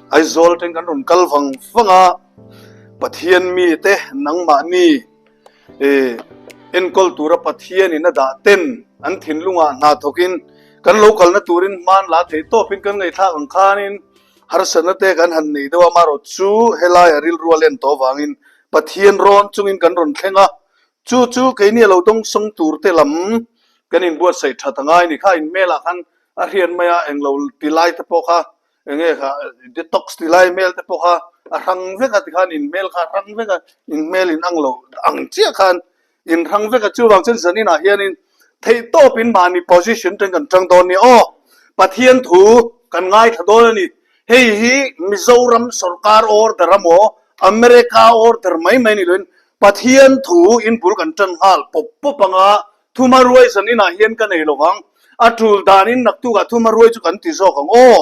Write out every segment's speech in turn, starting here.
Aizawl atangin kan rawn kal vang vang a, Pathian mite nangmahni enkawl tura Pathianin a dah ten an thinlungah hna thawkin kan lo kalna turin hman la theih tawpin kan ngaihthlak ang khanin harsatna te kan han nei deuh a, amaherawh chu helai a rilru a len tawh avangin Pathian rawn chungin kan rawn thleng a, chu chu keini a lo dawngsawng tur te lam kan inbuatsaih that a ngai a ni kha, inhmelah khan a hriat mai a, englo ti lai te pawh kha Enge kha detox ti lai hmel te pawh kha a hrang vek a tikhan in hmel kha a hrang vek a, in hmel in ang lo ang chiah khan in hrang vek a chuvang chuan zanin ah hianin theihtawp in mahni position teng kan tang dawn nia aw Pathian thu kan ngaithla dawn a ni hei hi Mizoram sorkar order amaw America order mai mai ni loin Pathian thu in bul kan tan nghal pawp pawp anga Thuma ruai zanin ah hian ka nei lo vang, a tul danin naktukah thuma ruai chu kan ti zawk ang aw.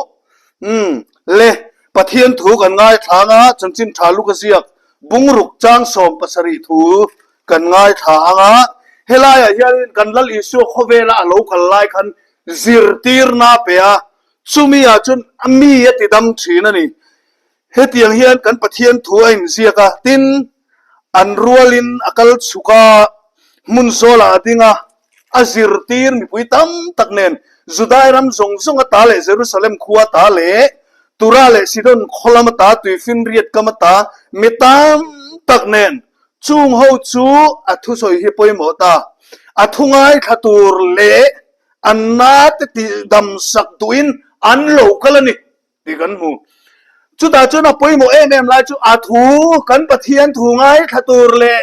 Umm, le, Pathian thu kan ngaithla anga chanchin tha luk a ziak, bungruk chang 70 thu kan ngaithla anga, helaiah hianin kan Lal Isua khawvela a lo kal lai khan zirtirna a pe a, chumi ah chuan a mi a ti dam thin a ni. Hetiang hian kan Pathian thu a inziak a, tin, an rualin a kal chhuk a, hmun zawlah a ding a, a zirtir mipui tam tak nen Judai ram zawng zawng ata leh Jerusalem khua ata leh Tura leh Sidon khaw lam ata tuifinriat kam ata mi tam tak nen chung ho chu a thusawi hi pawimawh ta. A thu ngaithla tur leh an nate tihdam sak duhin an lo kal a ni. Tih kan hmu. Chutah chuan a pawimawh em em lai chu a thu kan Pathian thu ngaithla tur leh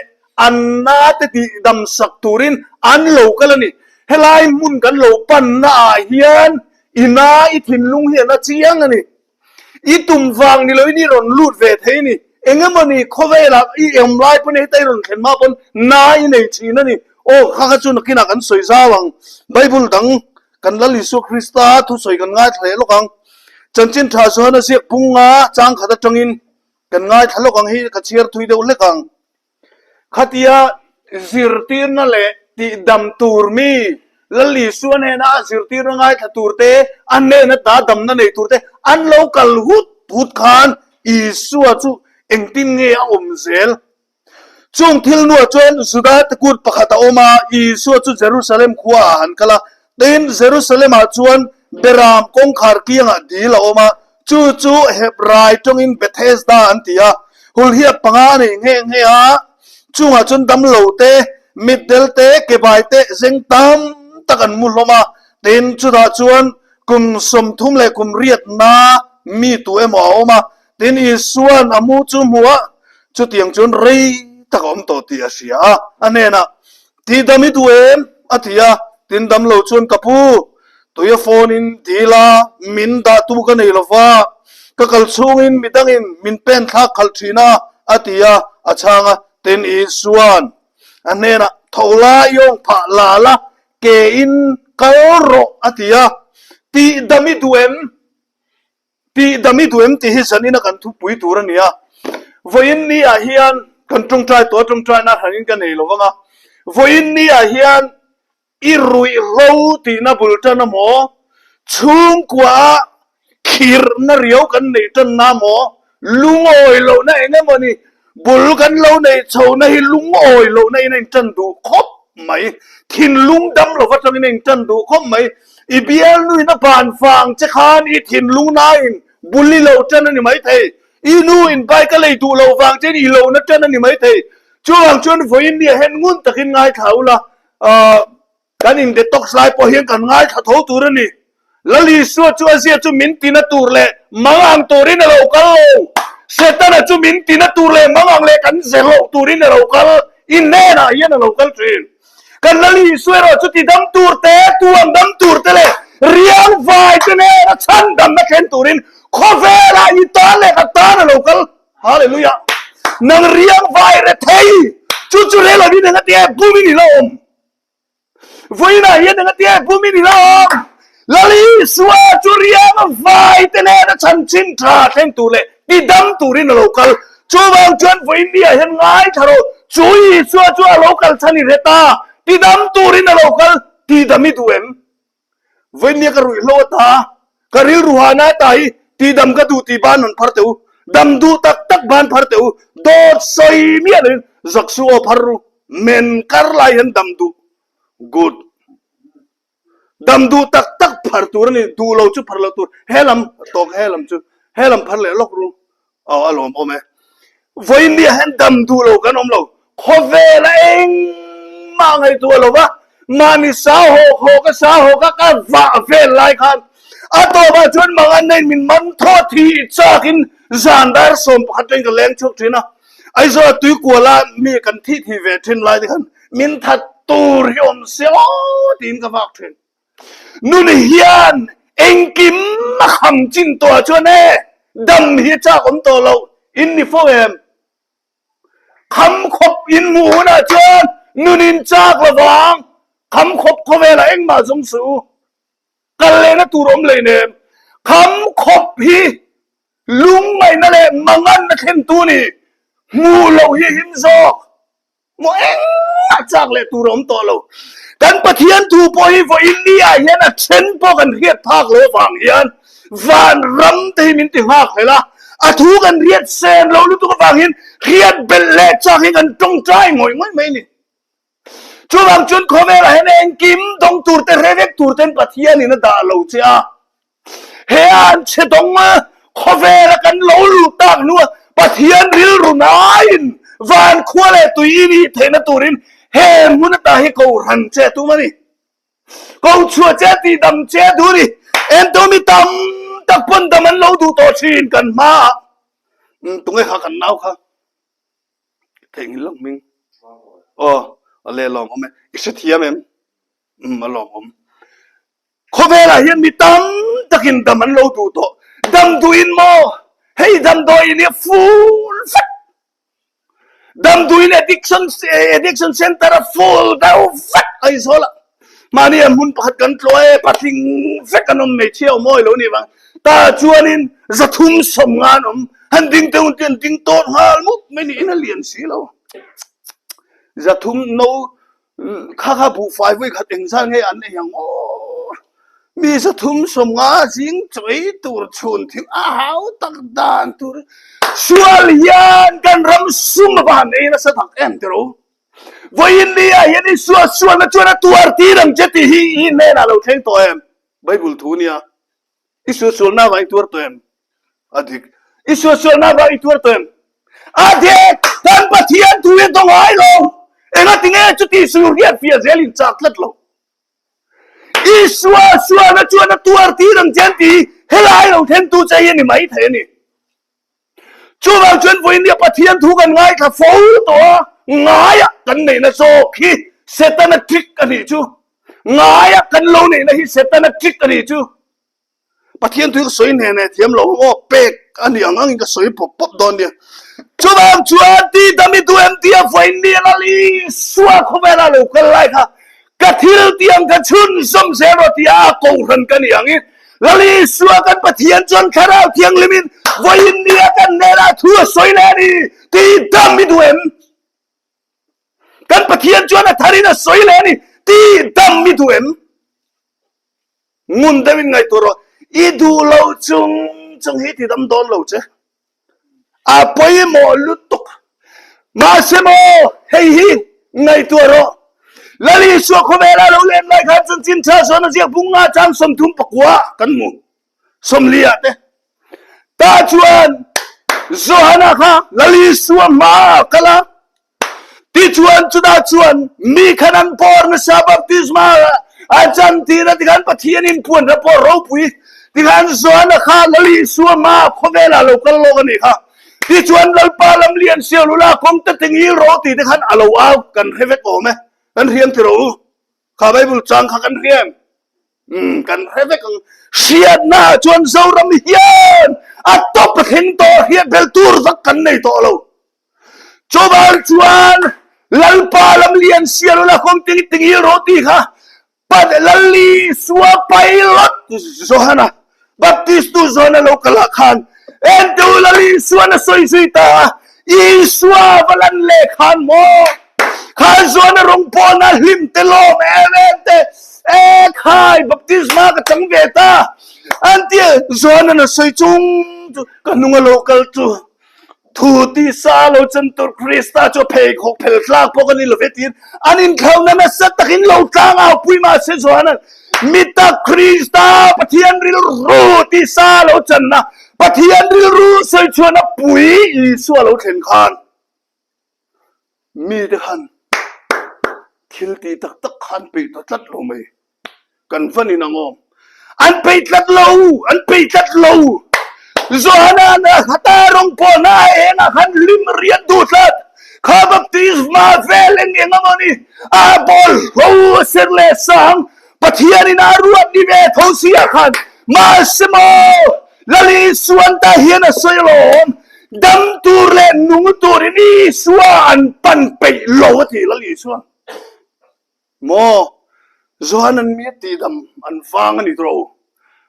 an nate tih damsak turin an lo kal a ni. Helai hmun kan lo panna ah hian i na i thinlung hian a chiang a ni. I tum vang ni loin i rawn lut ve thei a ni. Engemawni khawvelah i awm lai pawn heta i rawn thlen hma pawn na i nei thin a ni. Aw kha kha chu nakinah kan sawi zau ang. Bible dang Kan Lal Isua Krista thusawi kan ngaithla leh lawk ang. Chanchin tha chuan a ziak pung a, chang khat atangin kan ngaithla lawk ang hi ka chhiar thui deuh hlek ang. Khatia zirtirna leh tihdam tur mi Lal Isua hnena a zirtirna ngaithla tur te, a hnena ta damna nei tur te an lo kal hut hut khan Isua chu engtin nge a awm zel? Chung thil hnuah chuan Juda te kut pakhat a awm a, Isua chu Jerusalem khua ah han kal a. Tin, Jerusalem ah chuan Beram kawngkhar kiangah dil a awm a, chu chu Hebrai tawngin Bethesda an ti a. Hulhiap panga a nei nghe nghe a, chungah chuan damlo te, mitdel te, kebai te zeng tam tak an mu hlawm a. Tin, chutah chuan kum 30 leh kum riatna mi tu emaw a awm a, Tin, Isua'n a mu chu hmu a, chutiang chuan rei tak a awm tawh tih a hria a. A hnenah, Ti dam i duh em? a ti a. Tin, damlo chuan, Ka pu, tui a phone in dil a, min dah tu ka nei lo va, ka kal chhungin midangin min pen thlak khalh thin a, a ti a, a chhang a. Tin, Isua'n a hnenah, Tho la, i awng phah la la, ke in kal rawh, a ti a. Ti dam i duh em? Tih dam i duh em tih hi zanina kan thupui tur a ni a. Vawiin ni ah hian kan tawngtai tawh a, tawngtaina hranin ka nei lo vang a. Vawiin ni ah hian i ruihhlo tihna bul tan a maw, chhungkua ah khirhna riau kan neih tanna maw, lungawi lohna eng emaw ni, bul kan lo neih chhohna hi lungawi lohna in a intan duh khawp mai, thinlung dam lova tangin a intan duh khawp mai. I bialnuin a ban vang che khan i thinlung nain bul i lo tan a ni maithei, i nu in bike a lei duh loh vang chein i lo na tan a ni maithei. Chuvang chuan vawiin ni ah hian ngun takin ngaithla ula, ahh. Kan in detox lai pawh hian kan ngaithla tho tur a ni. Lal Isua chu a zia chu min tina tur leh mangang turin a lo kal lo. Setana chu min tina tur leh mangang leh kan ze loh turin a lo kal. I hnenah hian a lo kal thin. Kan Lal Isua erawh chu tidam tur te, tuam dam tur te leh riang vai te nena chhandamna thlen turin khawvelah i tan leh ka tan a lo kal. Hallelujah! Nang riang vai rethei chu chu rel lovin eng a ti e, bumin i la awm. Vawiinah hian eng a ti e, bumin i la awm. Lal Isua chu riang vai te nena chhanchin tha thleng tur leh tidam turin a lo kal. Chuvang chuan vawiin ni ah hian ngaithla rawh, chu Isua chu a lo kal chhan i hre ta, tidam turin a lo kal, tidam i duh em? Vawiin nia ka ruihhlo ata, ka rilru hahna ata hi Tihdam ka duh tih ban rawn phar teh u. Dam duh tak tak ban phar teh u. Dawt sawi miah loin zak su aw phar ru. Men kar lai hian dam duh. Good. Dam duh tak tak phar tur a ni. Duh lo chu phar lo tur. He lam tawk he lam chu he lam phar leh lawk ru. Aw a lawm awm e. Vawiin ni ah hian dam duh lo kan awm lo. Khawvel a engmah ngaihtuah lo va, mahni sa hawk hawk a sa hawk a ka vah vel lai khan a tawpah chuan mangan neiin min man thaw thi chakin zan dar 11 tengin ka leng chhuak thin a. Aizawl a tuikuala mi kan thih thih ve thin lai te khan min that tur hi awm se aw tiin ka vak thin. Nun hian engkim a kham chin tawh ah chuan e dam hi a chak awm tawh loh in ni fo em? Kham khawp in hmuh hunah chuan nun in chak lovang, kham khawp khawvelah engmah zawng suh u, kal lehna tur awm lei nem, kham khawp hi lungngaihna leh manganna thlentu ni, hmuh loh hi a him zawk. Maw engmah chak leh tur a awm tawh lo. Kan Pathian thu pawh hi vawiin ni ah hian a then pawh kan hriat phak lo avang hian van ram te hi min ti nghak hlel a, a thu kan hriat sen lo lutuk avang hian hriat belh leh chak hi kan tawngtai ngawih ngawih mai a ni. Chuvang chuan khawvelah hian engkim dawng tur te hre vek tur ten Pathianin a dah lo che a. He an chhe dawng a, khawvela kan lo lut tak hnua Pathian rilru naiin van khua leh tui i nih theihna turin he hmun ata hi kohhran che tum a ni. Kohchhuah che tihdam che duh a ni. Ento mi tam tak pawn dam an lo duh tawh thin kan hmaah. Tunge kha kan nau kha theihnghilh loh hming. Aw, a leh lawm awm e. I hrethiam em? Umm a lawm awm. Khawvelah hian mi tam takin dam an lo duh tawh. Dam duhin maw? Hei damdawiin hi a full vek. Dam duhin addiction addiction center a full deuh vek Aizawl ah. Mahni ah hmun pakhat kan tlawh e, patling vek an awm hmeichhia awm awi lo ni vang. Tah chuanin 350 an awm. Han ding teh un tih an ding tawt nghal mup mai niin a lian si lo. 300 no Kha kha buhfai vawi khat engzal nge an ei ang aw? Mi 350 zing chawi tur chhun thil a hau tak dan tur sual hian kan ram sum a van ei nasa tak em tiro. Vawiin ni ah hian i sual sualna chuan a tuar tir ang che tih hi i hnenah lo thleng tawh em? Bible thu nia. I sualsualna vang i tuar tawh em? A dik. I sualsualna vang i tuar tawh em? A dik! Kan Pathian thu hi a dawng ngai lo. Engati nge chuti su riat fiah zel in chak tlat lo? I sualsualna chuan a tuar tir ang che an ti hi helai lo thlentu che hi a ni mai thei a ni. Chuvang chuan vawiin Pathian thu kan ngaithla fo tawh a, ngaia kan neihna zawk hi Setana trick a nih chu. Ngaia kan lo neihna hi Setana trick a nih chu. Pathian thu hi ka sawi hne hne thiam lo ang aw, pek a nih ang angin ka sawi pawp pawp dawn nia. Chuvang chuan tihdam i duh em tia vawiin ni Lal Isua khawvela lo kal lai kha Ka thil tiang ka chhunzawm zel rawh tia a kohhran ka ni angin Lal Isua kan Pathian chuan Thlarau Thianghlimin vawiin nia kan hnenah thu a sawi leh a ni tih dam i duh em? Kan Pathian chuan a tharin a sawi leh a ni tih dam i duh em? Ngun deuhin ngaihtuah rawh, i duh lo chung chung hi ti dam dawn lo che. A pawimawh lutuk. Mahse maw, hei hi ngaihtuah rawh. Lal Isua khawvela lo len lai khan chanchin tha zawn a ziak bung nga chang 39 kan hmu. 40 ah te. Tah chuan Johana kha Lal Isua hmaah a kal a. Tichuan chutah chuan mi khan an pawr nasa baptisma a chan tir a tikhan Pathian in puan kha pawh ropui tikhan Johana kha Lal Isua hma khawvelah lo kal lawk a nih kha. Tichuan Lalpa lam lian sial ula kawng te tingil rawh tih te khan a lo au kan hre vek awm e. Kan hriam ti rawh u. Kha Bible chang kha kan hriam. Umm kan hre vek ang. Hriatna ah chuan Zoram hian a tawp a thleng tawh hriat bel tur vak kan nei tawh lo. Chuvang chuan Lalpa lam lian sial ula kawng ting tingil rawh tih kha Lal Isua pilot Johana Baptist tu Johana lo kal ah khan entu Lal Isuan a sawi zui ta a, Isua va lan leh khan maw khan Johana rawng pawhna hlim te lawm em em te e khai baptisma ka chang ve ta. An ti a, Johanan a sawi chung chu ka hnung a lo kal chu thu tisa lo chan tur Krista chu a pheikhawk phel tlak pawh ka ni lo ve tiin an inthlauhna nasa takin lo tlang au pui mahse Johanan mitak Krista Pathian rilru tisa lo channa Pathian rilru sawi chhuahna pui Isua lo thlen khan mite khan thil tih tak tak khan peih ta tlat lo mai. Kan van in ang awm. An peih tlat lo, an peih tlat lo. Johanan a khata rawng pawhna a eng ah khan hlim riat duh tlat. Kha baptisma vel eng eng amaw ni a bawlhlo a ser leh sang Pathian in a ruat ni ve tho si ah khan mahse maw Lal Isuan ta hian a sawi alawm dam tur leh nung turin Isua an pan peih lo a ti Lal Isuan. Maw? Johan an mi a tihdam an vang a ni tawh lo.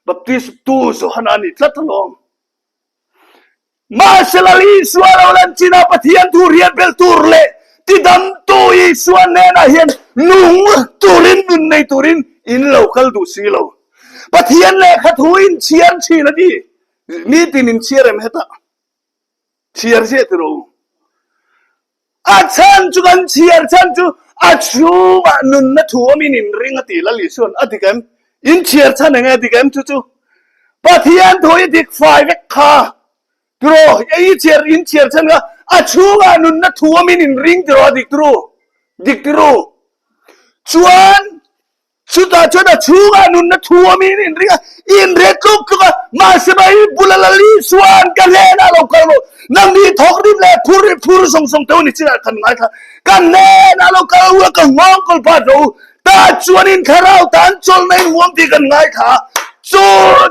Baptist tu Johan a ni tlat alawm. Mahse Lal Isua lo lan chin a Pathian thu riat belh tur leh tidamtu Isua hnenah hian nung turin nun nei turin in lo kal duh si lo. Pathian lehkha thu in chhiar thin a ni. Nitin in chhiar em hetah? Chhiar ziah tiro. A chhan chu kan chhiar chhan chu a chhungah nunna thu awmin in ring a ti Lal Isuan a dik em? In chhiar chhan enge a dik em chu chu Pathian thu i dik fai vek kha tiraw i chhiar in chhiar chhan kha a chhungah nunna thu awmin in ring tiraw a dik tiro dik tiro chuan Chutah chuan a chhungah nunna thu awmin in ring a, i inreh tluk tluk a, mahse mai bula la li chuan ka hnenah lo kal rawh, nangni thawk rim leh phur rim phur zawng zawng teuh ni chinah kan ngaithla, ka hnenah lo kal u a, ka nghawng kawl phat rawh u, tah chuan in thlarau tan chawlhna in huam tih kan ngaithla a, chu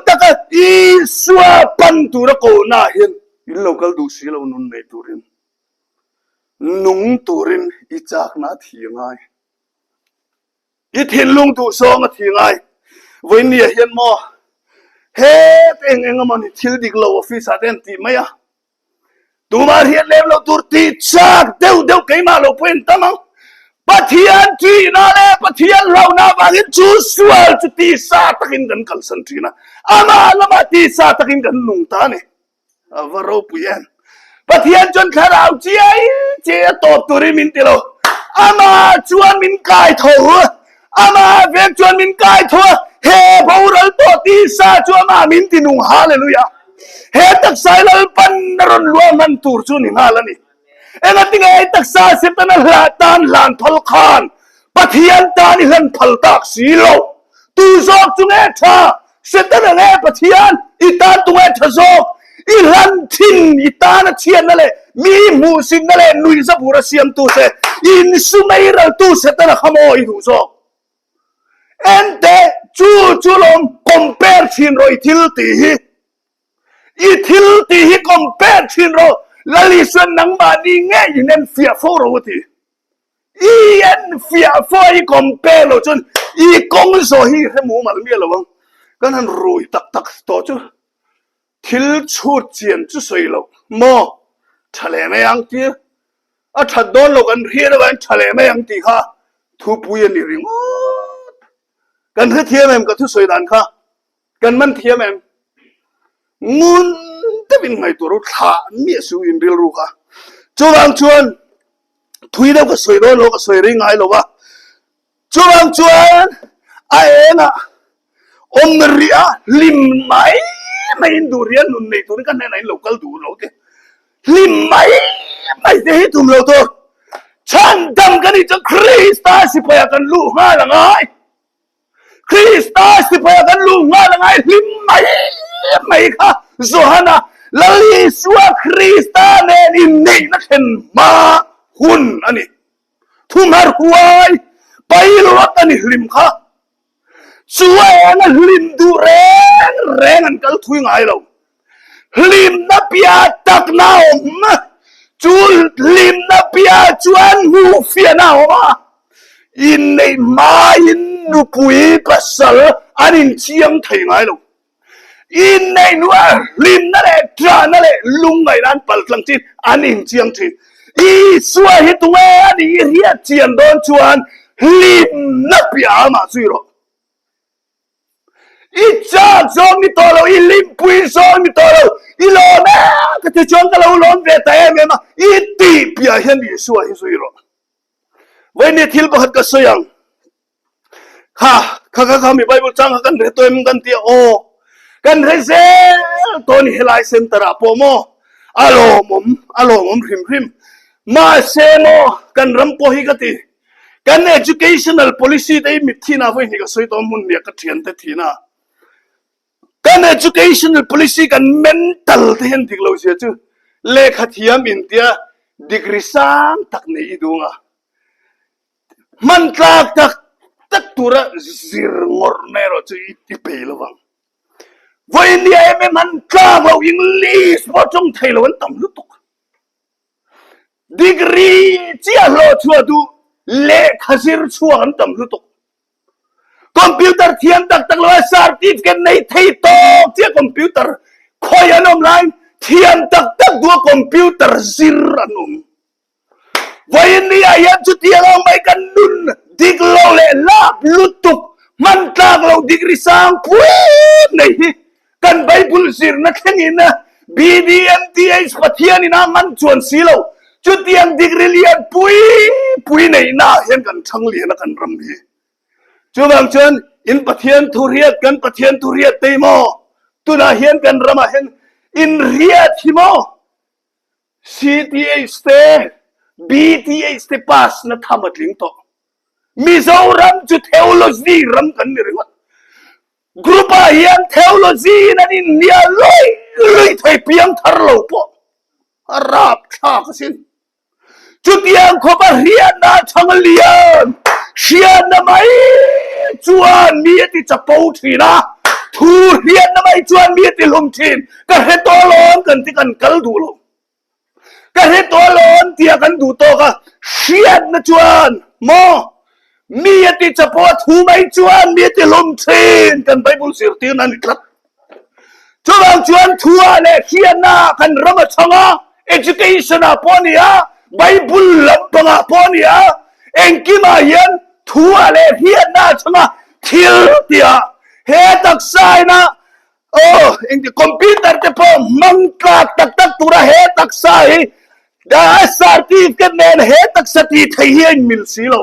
taka Isua pan tura kohna ah hian in lo kal duh si lo nun nei turin, nung turin i chakna a thi ngai. I thinlung duh zawng a thi ngai. Vawinia hian maw het eng eng emaw ni thil dik lo office ah te an tih mai a, tumah riat lem lo tur tih chak deuh deuh keimah lo pawh in tam ang. Pathian ṭihna leh Pathian hlauhna avangin chu sual chu tisa takin kan kalsan ṭhin a, amah lamah tisa takin kan nung ta a ni. A va ropui em! Pathian chuan thlarau chiai chiai a tawp turin min ti lo. Amah chuan min kai tho a, amah vek chuan min kai tho a, he boral tawh tisa chu amah min ti nung. Hallelujah! He taksa hi Lalpan a rawn luah hman tur chu ni nghal a ni. Engatinge i taksa Setana hlah tan hlan phal khan Pathian tan i hlan phal tak si lo? Tu zawk chu nge tha? Setana nge Pathian i tan tu nge tha zawk? I hlan thin i tan a chhiatna leh mi hmuhsinna leh nuihza bur a siamtu che insumei raltu Setana kha maw i duh zawk? Enteh, chu chu lawm compare thin rawh i thil tih hi. I thil tih hi compare thin rawh. Lal Isuan nangmahni ngei in enfiah fo rawh u ti. I enfiah fo a i compare loh chuan i kawng zawh hi i hre mumal miah lo ang. Kan han rui tak tak tawh chu thil chhut chian chu sawi loh maw tha leh mai ang tir a that dawn lo kan hriat avangin tha leh mai ang tih kha thupui a ni ringawt. Kan hrethiam em ka thusawi dan kha? Kan man thiam em? Ngun deuhin ngaihtuah ru thlah miah suh in rilru kha. Chuvang chuan thui deuh ka sawi dawn lo, ka sawi rei ngai lo va. Chuvang chuan a engah awm rih a, hlim mai mai in duh rih a, nun nei turin ka hnenah in lo kal duh lo te. Hlim mai mai te hi tum lo tur. Chhandam ka nih chuan Krista sipai ah kan luh nghal a ngai. Krista sipaia kan luh nghal a ngai hlim mai mai kha Johana Lal Isua Krista nen inneihna thlen hma hun a ni. Thumhar huai pailawt a ni hlim kha. Chu a eng a hlim duh reng reng an kal thui ngai lo. Hlimna bia takna a awm. Chu hlimna bia chuan hmuhfiahna a awm a. Inneih hmain nupui pasal an inchiang thei ngai lo. Inneih hnuah hlimna leh ṭahna leh lungngaihna an pal tlang thin, an inchiang thin. Isua hi tunge a nih i hriat chian dawn chuan hlimna piah amah zui rawh. I chak zawng ni tawh lo, i hlimpui zawng ni tawh lo, i lawm e ka ti chuan ka lo lawm ve ta em em a, i tih piah hian Isua hi zui rawh. Vawiin thil pakhat ka sawi ang. Kha, kha kha kha mi Bible chang kha kan hre tawh em kan ti a, aw kan hre zel tawh a ni helai center ah pawh maw a lawmawm, a lawmawm hrim hrim. Mahse maw kan ram pawh hi ka ti, kan educational policy te hi mitthi na vawi hnih ka sawi tawh a hmun hniak ka thian te thin a. Kan educational policy kan mental te hian dik lo zia chu lehkha thiam intia degree sang tak nei i dung a. Hman tlak tak tak tura zir ngawrhna erawh chu i pei lo vang. Vawinia em em han tlak lo English pawh tawng thei lo an tam lutuk. Degree chiah hlawh chhuah duh lehkha zir chhuak an tam lutuk. Computer thiam tak tak lo a certificate nei thei tawk chiah computer khawi an awm laiin thiam tak tak duh a computer zir an awm. Vawiin ni ah hian chutiang ang mai kan nun dik lo leh lap lutuk hman tlak lo degree sang pui nei hi kan Bible zirna thlengin BDMTH Pathianin a man chuan si lo. Chutiang degree lian pui pui neihna ah hian kan thang lian a kan ram hi. Chuvang chuan in Pathian thu riat kan Pathian thu riat tei maw? Tunah hian kan ramah hian in riat hi maw? CTH te, BTH te pass na tham a tling tawh. Mizoram chu theology ram kan ni ringawt. Group ah hian theology in an inhnial lui lui thei piang thar lo pawh a rapthlak asin. Chutiang khawpa hriatna a chhang lian, hriatna mai chuan mi a ti chapo thin a, thu hriatna mai chuan mi a ti hlum thin. Ka hre tawh alawm kan ti kan kal duh lo. Ka hre tawh alawm tia kan duh tawk a, hriatna chuan maw mi a ti chapo a, thu mai chuan mi a ti hlum thin kan Bible zirtirna a ni tlat. Chuvang chuan thua leh hriatna kan ram a chhang a, education ah pawh a ni a, Bible lampang ah pawh a ni a, engkimah hian thua leh hriatna a chhang a, thil tia he taksa ina aw engti computer te pawh hmang tlak tak tak tura he taksa hi certificate nen he taksa tih theih hi a inmil si lo.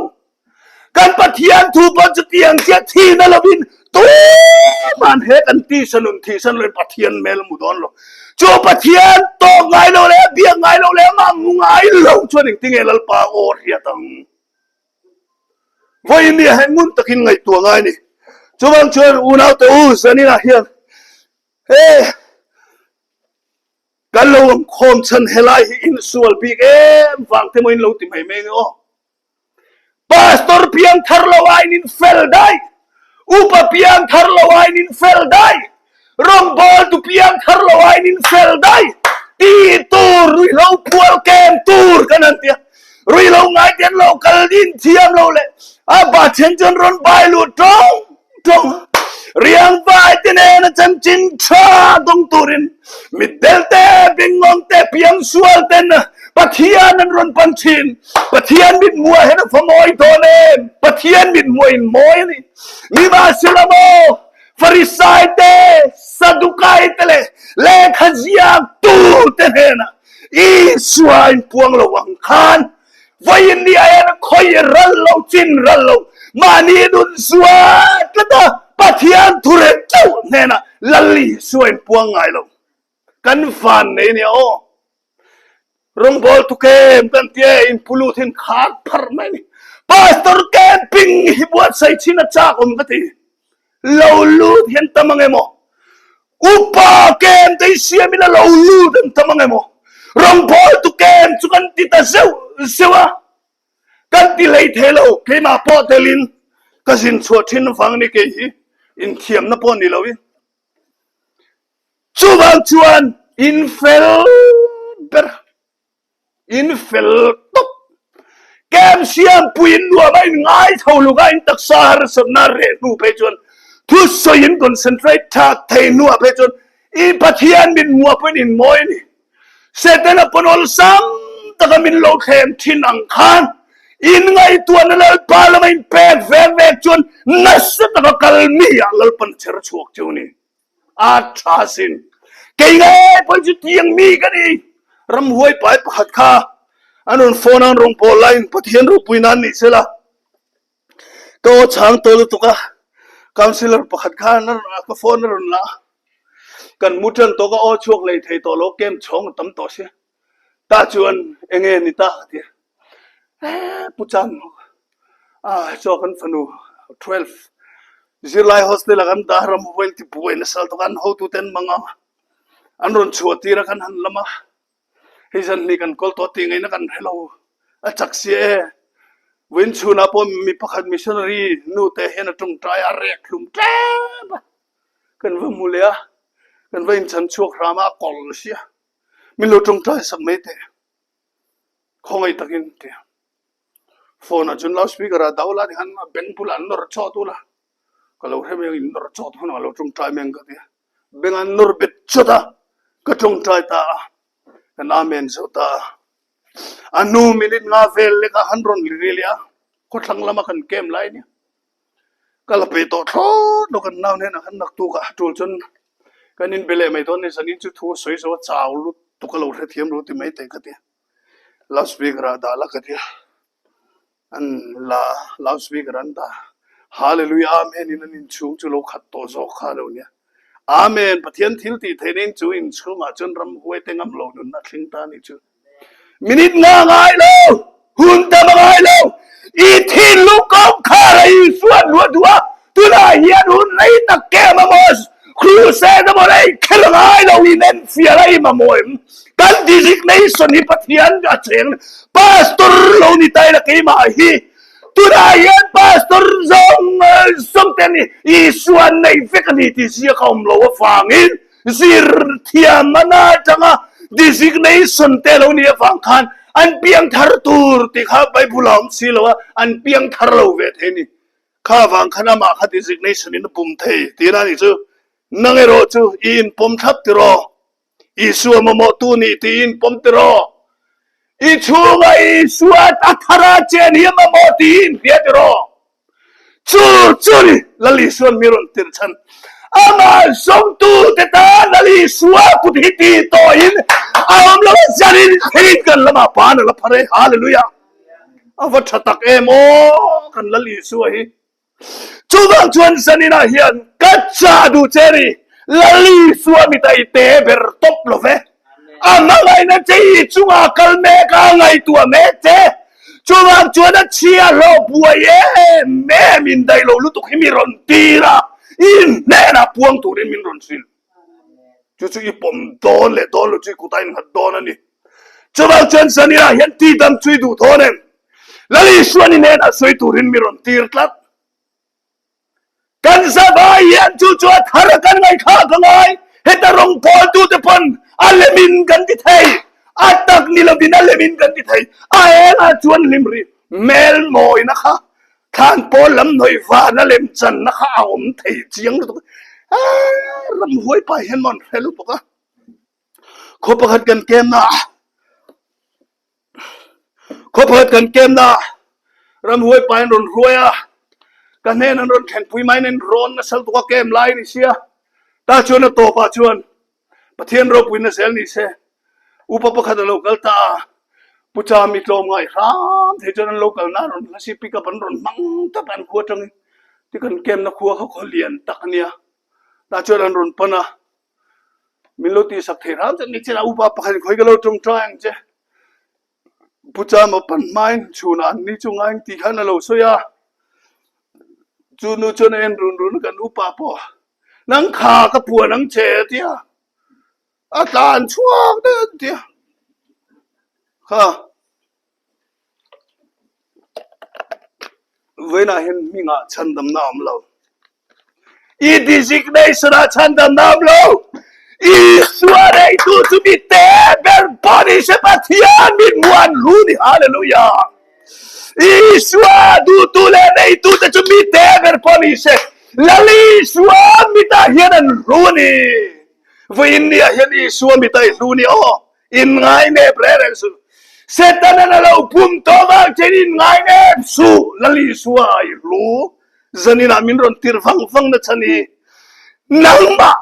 Kan Pathian thu pawh chutiang chiah thihna lovin tuman he kan tisa nun thihsan loin Pathian hmel a hmu dawn lo. Chu Pathian tawk ngai lo leh biak ngai lo leh amah hmu ngai lo chuan engtinge Lalpa aw hriat ang? Vawiin ni ah hian ngun takin ngaihtuah ngai a ni. Chuvang chuan unaute u zaninah hian he kan lo awm khawm chhan helai hi insual bik em vang te maw in lo ti mai mai nge aw. Pastor piang thar lo aiin in fel daih. Upa piang thar lo aiin in fel daih. Rawngbawltu piang thar lo aiin in fel daih. Ti tur ruihhlo pual kem tur kan han ti a. Ruihhlo ngai te an lo kal din thiam lo leh a ba then chuan rawn bai lut tawng tawng a. Riang vai te nena chanchin tha dawng turin mitdel te, bingngawng te, piangsual ten Pathian an rawn pan thin. Pathian mithmuah hian a fa mawi dawn em? Pathian mithmuah in mawi a ni. Nimahsela maw, Farisai te, Sadukai te leh lehkha ziaktu te hnenah Isua in puang lo ang khan vawiin ni ah hian khawi ral lo, chin ral lo, mahni nun zua tlat a Pathian thurel chauh hnenah Lal Isua in puang ngai lo. Kan van nei nia aw. Rawngbawl tu kem kan tia in pulut hin khar phar mai ni. Pastor camping hi buatsaih chin a chak awm ka ti. Lo lut hian tam ang emaw? Upa kem te hi siam ila lo lut an tam ang emaw? Rawngbawl tu kem chu kan ti ta zeuh zeuh a. Kan ti hlei thei lo, keimah pawh telin ka zin chhuah thin vang ni kei hi inthiamna pawh ni loin. Chuvang chuan in fel ber, in fel tawp. Camp siampui in nuam a in ngai tho luk a, in taksa harsatna reh hnu phei chuan thusawi in concentrate tha thei hnuah phei chuan i Pathian min hmuah pawhin in mawi a ni. Setana pawn awlsam taka min lo thlem thin ang khan. In ngaihtuahna Lalpa lama in pek ve vek chuan nasa taka kal mi ah Lalpan a chher chhuak cheu ni. A tha sin. Kei ngei pawhin chu tiang mi ka ni. Ramhuai pai pakhat kha an rawn phone a, an rawn pawl laiin Pathian ropui nan ni sela. Ka aw chhang tawh lutuk a, councillor pakhat khan ka phone a rawn la a, kan mu tan tawh ka aw chhuak lei thei tawh lo, camp chhawng a tam tawh sia. Tah chuan enge ni ta ka ti a, eh Pu Chan ah chaw kan fanu 12 zirlai hostel ah kan dah ram huai ti buai nasa lutuk a, an hotute an mang a, an rawn chhuah tir a kan han lam a. Hei zan hnih kan kawl tawh tih ngaihna kan hre lo. A chak sia e. Vawiin chhunah pawh mi pakhat missionary nu te hian a tawngtai a, a rek hlum tlem a. Kan va hmu leh a, kan va inchan chhuak hram a, a kawl sia. Min lo tawngtai sak mai teh. Khawngaih takin tia. Phone ah chuan loudspeaker ah dah ula tikhan a beng bulah an nawr chawt ula. Ka lo hre mai ang in nawr chawt hunah a lo tawngtai mai ang ka ti a. Beng an nawr bet chawt a, ka tawngtai ta a, kan Amen zo ta a. A hnu minute nga vel lek a han rawn ri leh a, khawthlang lama kan camp lai nia. Ka la pe tawh thlawt lo kan nau hnenah khan naktuk ah tul chuan kan inbe leh mai dawn ni, zanin chu thu a sawi zo a chau lutuk a lo hrethiam lo ti mai teh ka ti a, loudspeaker ah dah la ka ti a. An la loudspeaker an dah. Hallelujah Amen in an inchhung chu lo khat tawh zawk kha lo nia. Amen Pathian thil tih theihna in chu inchhungah chuan ramhuai te ngam lo nunna thleng ta ni chu. Minute nga ngai lo, hun tam a ngai lo. I thinlung kawngkhar a Isua luah duh a, tunah hian hun rei tak kem a maw Crusade a maw rei kher ngai lo in enfiah a i mamawh em? Kan designation hi Pathian a cheng Pastor lo ni ta ila keimah hi tunah hian Pastor zawng zawng te ni Isua nei vek a ni tih ziak a awm lo avangin zir thiam a na atanga designation te lo ni avang khan an piang thar tur tih kha Bible a awm si lo a, an piang thar lo ve thei a ni. Kha avang khan amah kha designation in a pum thei tihna a nih chu. Nang erawh chu i inpawm thlap tiraw? Isua mamawhtu nih tiin pawm tiraw? I chhunga Isua a thara chen hi a mamawh tiin hria tiraw? Chu chu ni Lal Isua'n mi rawn tirh chhan. Amah zawngtute tan Lal Isua kut hi ti tawhin a awm lo a, zanin thlengin kan lamah pan a la phar e. Hallelujah! A va tha tak em aw kan Lal Isua hi. Chuvang chuan zaninah hian ka chah duh che ni, Lal Isua mit a i te ber tawp lo ve. A hmangaihna che i chungah kal mek a, ngaihtuah mek che. Chuvang chuan a chhia hlawh buai em em in daih lo lutuk hi mi rawn tir a, i hnenah puang turin min rawn hrilh. Chu chu i pawm dawn leh dawn lo chu i kutah in nghat dawn a ni. Chuvang chuan zaninah hian tidam chu i duh dawn em? Lal Isuan i hnenah sawi turin mi rawn tir tlat. Kan zavai hian chu chu a thar a kan ngaihthlak a ngai. Heta rawngbawltute pawn a lemin kan ti thei. A tak ni lovin a lemin kan ti thei. A engah chuan hlim rih hmel mawina kha thlan pawl lam hnawih vana lem channa kha a awm thei chiang lutuk. Eee ramhuai pa hian maw an hre lutuk a. Khaw pakhat kan kemna Khaw pakhat kan kemna ramhuai pa in rawn hruai a, ka hnen an rawn thlenpui mai in rawn nasa lutuk a kem lai ni sia. Tah chuan a tawpah chuan Pathian ropuina zel ni se upa pakhat a lo kal ta a, Pu Chami tlawmngai hram thei chuan an lo kal na rawn hlasi pick up an rawn hmang tlat a an khua atangin ti kan kemna khua kha khaw lian tak a nia. Tah chuan an rawn pan a. Min lo tihsak thei hram che ni chin a upa pakhat in khawi ka lo tawngtai ang che. Pu Chama pan hmain chhunah an ni chu ngaing tih khan a lo sawi a. Chu nu chuan a en run run a kan upa pawh nang kha ka puan ang che a ti a. A tlan chhuak daih an ti a. Kha. Vawiinah hian hmingah chhandamna a awm lo. I designation ah chhandamna a awm lo. Isua neitu chu mi te ber pawh ni se Pathian min muan hlu ni. Hallelujah! Isua duhtu leh neitu te chu mi te ber pawh ni se Lal Isua mitah hian an hlu a ni. Vawiin ni ah hian Isua mitah i hlu ni aw. In ngai nep reng reng suh. Setanan a lo pum tawh vang chein in ngai nem suh. Lal Isua i hlu zaninah min rawn tir vang vang na chhan hi nangmah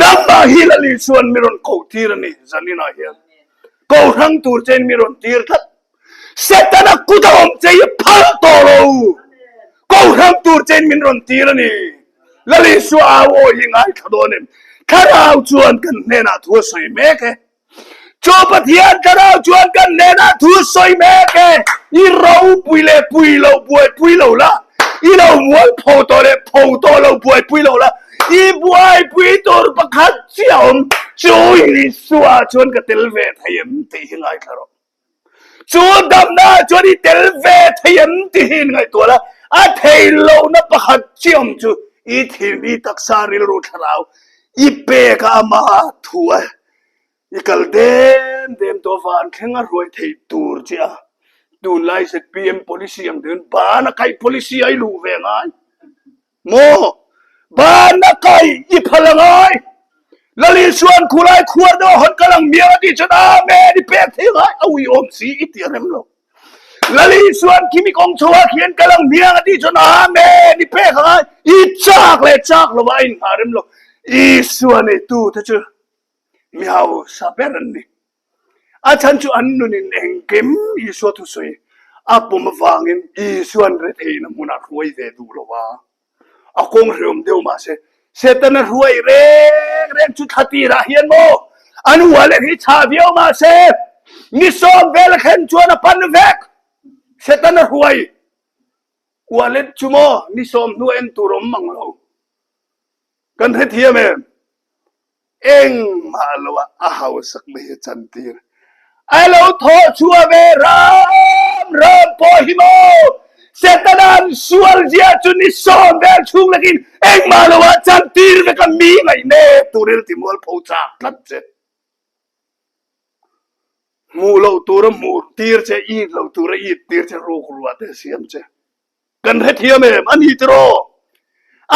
nangmah hi Lal Isua'n mi rawn koh tir a ni zaninah hian. Kohrang tur chein mi rawn tir tlat. Setana kut a awm che hi phal tawh lo. Kohrang tur chein min rawn tir a ni. Lal Isua au aw hi ngaithla dawn em? Thlarau chuan kan hnenah thu a sawi mek e. Chu Pathian Thlarau chuan kan hnenah thu sawi mek e, i ropui leh pui lo buaipui lo la, i lo mual pho tawh leh pho tawh lo buaipui lo la, i buaipui tur pakhat chiah awm, chu Isua chuan ka tel ve thei em tih hi ngaithla rawh. Chu damna ah chuan i tel ve thei em tih hi inngaihtuah la, a thei lohna pakhat chiah awm chu i thin, i taksa rilru thlarau i pek a ama thu a I kal dem dem tawh van thleng a hruai theih tur che a, tunlai zpm policy ang deuhin ban a kaih policy a i luh ve ngai maw? Ban a kaih i phal a ngai. Lal Isua'n khulai khuar deuh a hawn kal ang miang a tih chuan Amen i pek thei ngai a uiawm si i ti a rem lo. Lal Isua'n khimi kawng chho ah khian kal ang miang a tih chuan Amen i pek a ngai i chak leh chak lo ah a inhngah rem lo. Isua neitu te chu Mi hausa ber an ni. A chhan chu an nunin engkim Isua thusawi a pawm avangin Isua'n retheihna hmunah hruai ve duh lo a, a kawng hreawm deuh mah se Setana hruai reng reng chu thla tirah hian maw an wallet hi chhah viau mah se ni sawm vel a thlen chuan a pan vek. Setana hruai wallet chu maw ni sawm hnu en tur awm mang lo. Kan hrethiam em? Engmah lo ah a hausak na hi a chantir. A lo thawh chhuah ve ram ram pawh hi maw Setana'n sual zia chu ni sawm vel chhung lekin engmah lo ah chantir vek a mi ngaihnek turin a ti mualpho chak tlat che. Hmuh loh tur a hmuh tir che, it loh tur a it tir che, rukruah te a siam che. Kan hrethiam em? A ni tiraw?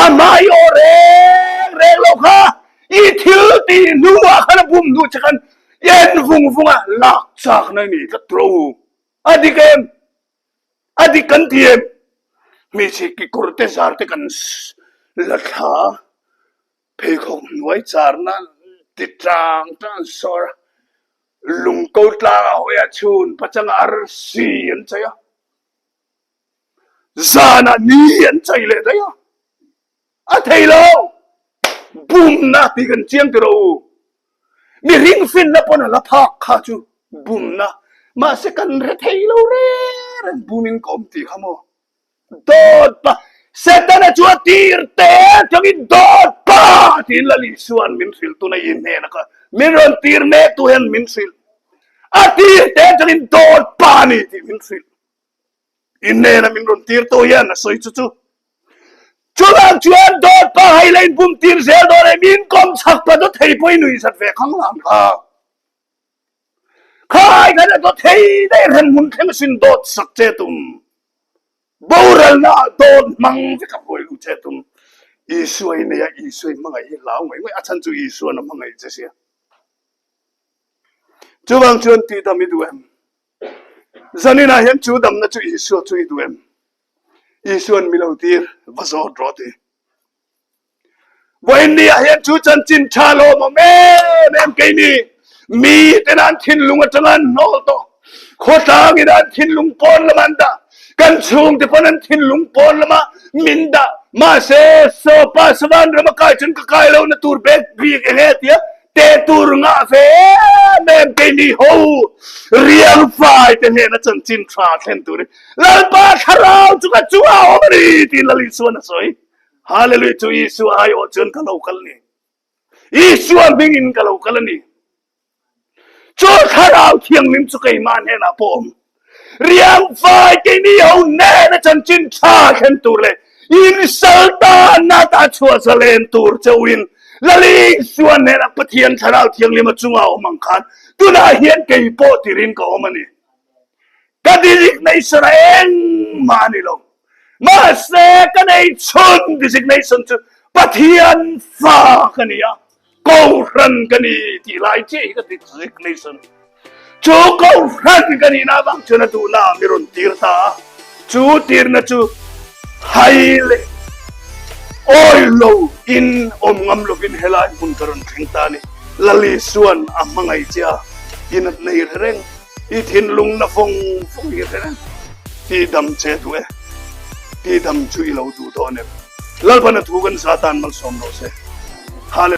A hmai aw reng reng lo kha i thil tih hnuah khan a bum hnu che khan en vung vung a, lak chakna i ni tlat tiraw u? A dik em? A dik kan ti em? Hmeichhe kekawr te zar te kan la thla a, pheikhawk hnuai charna ti tang tang an sawr a, lungko tlangah hawi a chhun pachanga arsi an chei a. Zanah ni an chei leh daih a, a thei lo. Bumna tih kan chiang ti rawh u. Mihring finna pawn a la phak kha chu bumna. Mahse kan hre thei lo reng reng bumin ka awm tih kha maw. Dawt pa, Setana chu a tir te atangin dawt pa tiin Lal Isua'n min hrilh tuna i hnena kha min rawn tir mek tu hian min hrilh. A tir te atangin dawt pa a ni tih min hrilh. I hnena min rawn tir tawh hian a sawi chu chu. Chuvang chuan dawt pa hai la in bum tir zel dawn e, min kawm chak pa dawt thei pawh i nui zat ve khang lang kha. Kha ai khan a dawt thei daih reng hmun thleng asin dawt sak che tum. Boralna ah dawt hmang vek a hruai luh che tum. Isua i nei a, Isua i hmangaih hi hlau ngaih ngaih a chhan chu Isua'n a hmangaih che sia. Chuvang chuan tihdam i duh em? Zaninah hian chu damna chu Isua chu i duh em? Isua'n mi lo tir va zawt rawh ti. Vawiin ni ah hian chu chanchin tha lawmawm em em keini miten an thinlung atanga an hnawl tawh. Khawtlangin an thinlung pawn lamah an dah. Kan chhungte pawn an thinlung pawn lamah min dah. Mahse, saw pa savan rama kai chuan ka kai lohna tur bek bik eng e tia Teh tur ngah ve em em keini ho riang fai te hnena chanchin tha thlen turin Lalpa thlarau chu ka chungah a awm a ni tiin Lal Isua'n a sawi. Hallelujah chu Isua aiawh chuan ka lo kal ni. Isua hmingin ka lo kal a ni. Chu thlarau thianghlim chu keimah hnenah pawh a awm. Riangfai keini ho nena chanchin tha thlen tur leh insaltanna ta chhuah zalen tur chauhin Lali Isua hnenah Pathian Thlarau Thianghlim a chunga awm ang khan tunah hian kei pawh tirin ka awm a ni. Ka designation a engmah a ni lo. Mahse ka nei chhun designation chu Pathian fa ka ni a, Kohhran ka ni tih lai chiah hi ka designation. Chu Kohhran ka nihna avang chuan a duhna ah mi rawn tir ta a, chu tirna chu hai leh awi lo in awm ngam lovin helai hmun ka rawn thleng ta a ni. Lalisuan a hmangaih che a, i nat nei hre reng, i thinlung na vawng vawng hi hre reng, ti dam che duh e, ti dam chu i lo duh dawn em? Lalpan a thu kan za tan malsawm rawh se. Hallelujah.